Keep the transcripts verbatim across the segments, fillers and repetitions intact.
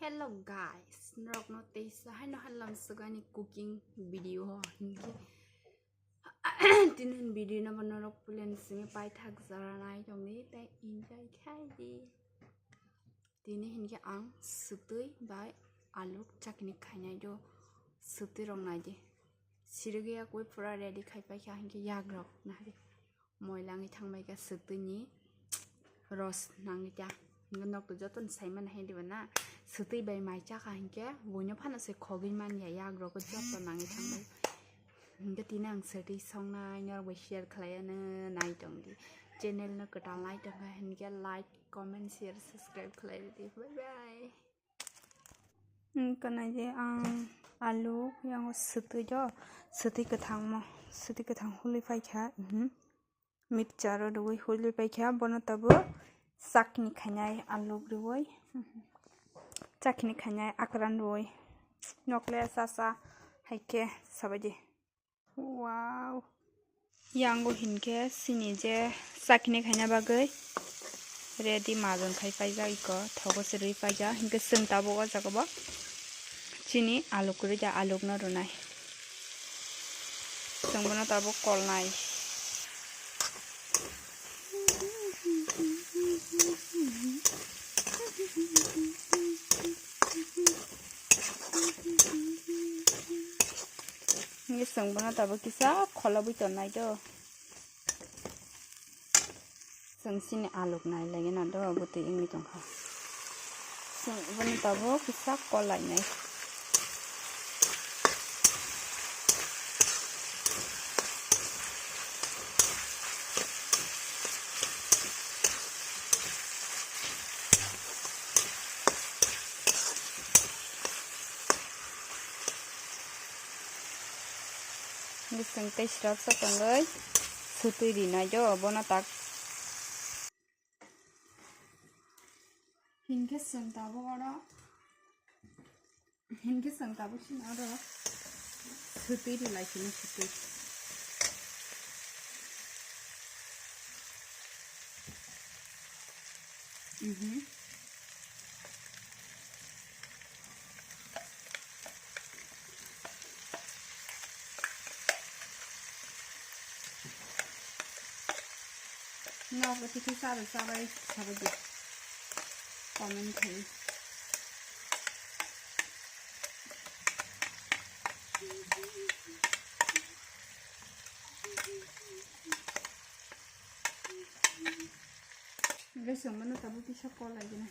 Hello guys, norokno teisa haino halam swkani cooking video o hinkhe tinin video no norok pulen simi paithak jora nai tongdi tei enjoy khai di. Tini hinkhe ang swtwi bai alu chakni khainai do, swtwi rok nai di. Sirigwi yakwi pura ready khai paikha hinkhe yagrok nahari. Moila wngwi thangbai kha swtwini ros nangwi ta. Hinkhe nok to jotono saimano hai diba na. Swtwi bai mai chakha hinkhe buino phano se khogwi manya yagrok joto nangwi thangbai. Hinkhe tini ang swtwi songnai norok bai share khlaiano nai tongdi. Channel no kwtal nai tongkha hinkhe like, comment, share, subscribe khlai rwdi. Bye bye. Wngkha nai je ang alu yango swtwi do, swtwi kwthangmo, swtwi kwthang hului paikha, mhm. Mixture o rwui hului paikha, bono tabuk chakni khainai alu rwui, mhm. Chakni khainai akran rwui, nokle cha cha haikhe sabaidi. Wow. Yango hinkhe sini je chakni khaina bagwi ready majon khai paijak iko thogo se rwi paijak hinkhe chwng tabuk o jaga bo chini aluk rwi da aluk no rwnai chwng bono tabuk kolnai. Nge chwng bono tabuk kisa kholobwi tonnai do. Chwng chini aluk nai lagi na do bwtwi wngwi tongkha. Chwng bono tabuk kisa kol lainai. Bising tei srok sa tongwi sutwi rinai do bono tak. Hinkhe chwng tabuk oro, hinkhe chwng tabuk chini oro sutwi rilai sini sutwi. Mhm. Nogo tiki sabai sabai sabai di. Comment khai. Guys, ang mana tabu kisa call lagi na.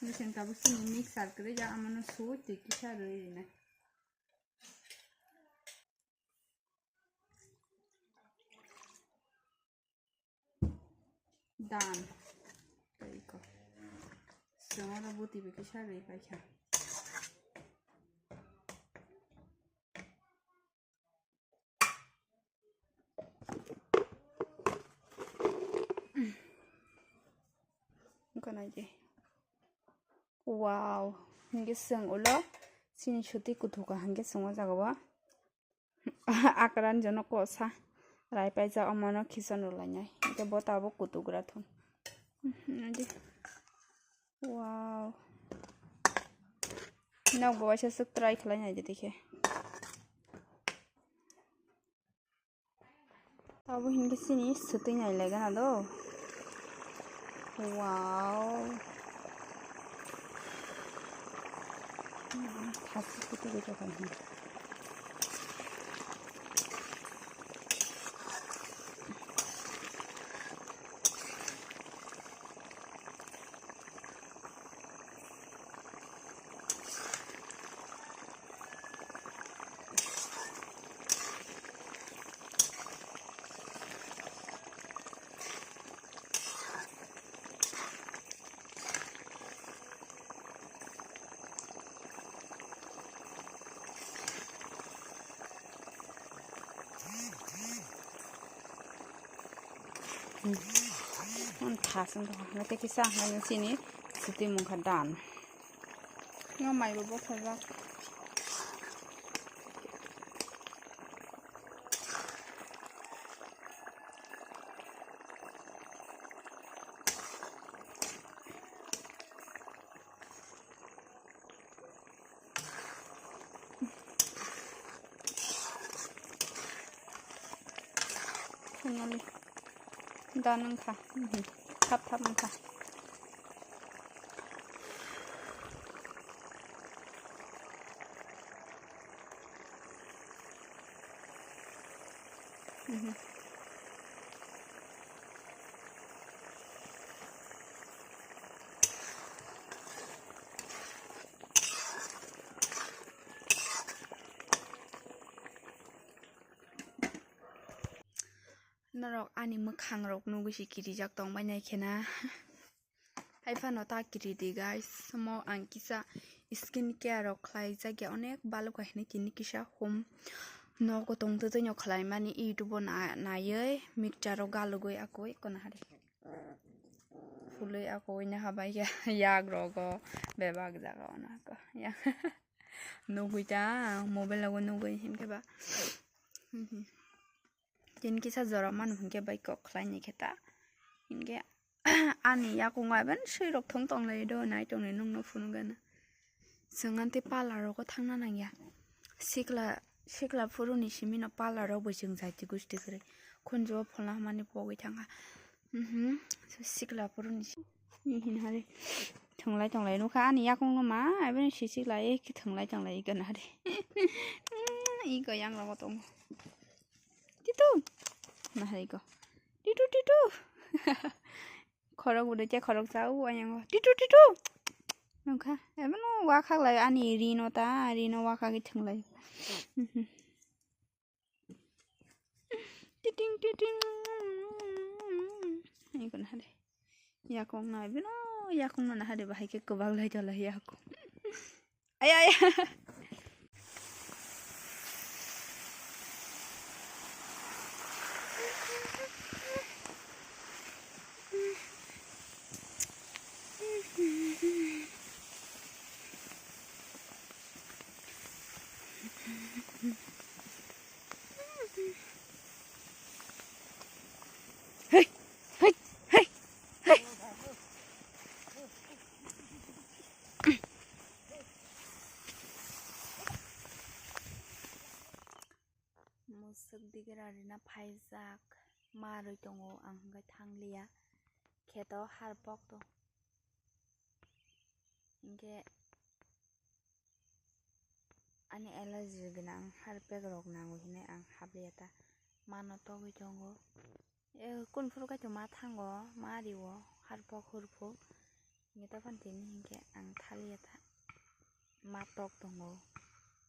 Bising tabuk sini mixer kwrwi jak, amano suwi twi kisa rwi rinai. Dan. Tei ko. Sengora buti bai kisa rwi paikha. Wngkha nai di. Wow, hingke chwng ulo chini sutwi kuthuk kaham khe chwng o jaga o. Akran jono kosa rai paijak, omono khichon rwlainai. Hingke bo tabuk kutugra thun. Nai di. Wow. Nokbo waisa swk try khlai nai di dikhe. Abo hinkhe chini swtwi nai laigana do. Wow. Thasi kutu kutu kaiha. Ang thas wngkha, hwnkhe kisa hwnwi chini swtwi mungkha dan. Nga maibo bokhorjak. Finally. Done wngkha. Mhm. Thap thap wngkha. Mhm. Norok ani mwkhang rok nugwi se kirijak tongbai nai khena. Hai phano ta kiridi guys, omo ang kisa skin care rok khlai jak ya, onek balok hai hinwi tini kisa hum nogo tong twtwi no khlai mani YouTube o na-, naiwi mixture o galugwi akoi kono hari. Phulwi akoi na habai ya yak rogo bebak jaga ono ako ya. Nugwi ta mobile logo nugwi hinkhe ba. Tini kisa jora mano hinkhe bai kok khlai ni khe ta. Hinkhe ani yakung bai ben swi rok thong tong lai do, nai tong ni nung no phunuk gana. Chwng anti parlour rogo thangna nang ya. Sikla, sikla phuru ni simi no parlour rok bo chwng jati gusti kwrwi. Khunju o pholna hamani pogwi thang kha. Mhm. Sikla phuru ni si-, ni hin hari. Thwnglai tonglai nukha ani yakung no ma, aboni sisik lai, thwnglai tonglai gana hari. Iko yang rogo tongo. Titu. Nahari ko. Titu, titu. Khorok ude te khorok sa u ayango. Titu, titu. Nukha. Ebono wakhak lai ani rino ta, rino wakhak i thwnglai. Titing, titing. Iko nahari. Yakung nai bino, yakung no nahari bahai ke kwbak lai jala yakung. Aya, aya. Hey, hey, hey, hey. Musuk digira rina phaijak, ma rwi tongo, ang hwnkhe thangliya. Kheto har pok tong. Hinkhe ani allergy gwnang harpek rok nango hinwi ang habliya ta. Mano togwi tongo. E, kun phuru kaitor ma thango, ma rio, harpok hurpuk. Hinkhe tei phano tini hinkhe ang thaliya ta. Ma tok tongo.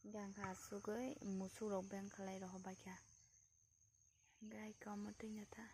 Hinkhe ang kha asugwi musuk rok beng khlai rohor baikha. Hinkhe hai khe omo twi no ta.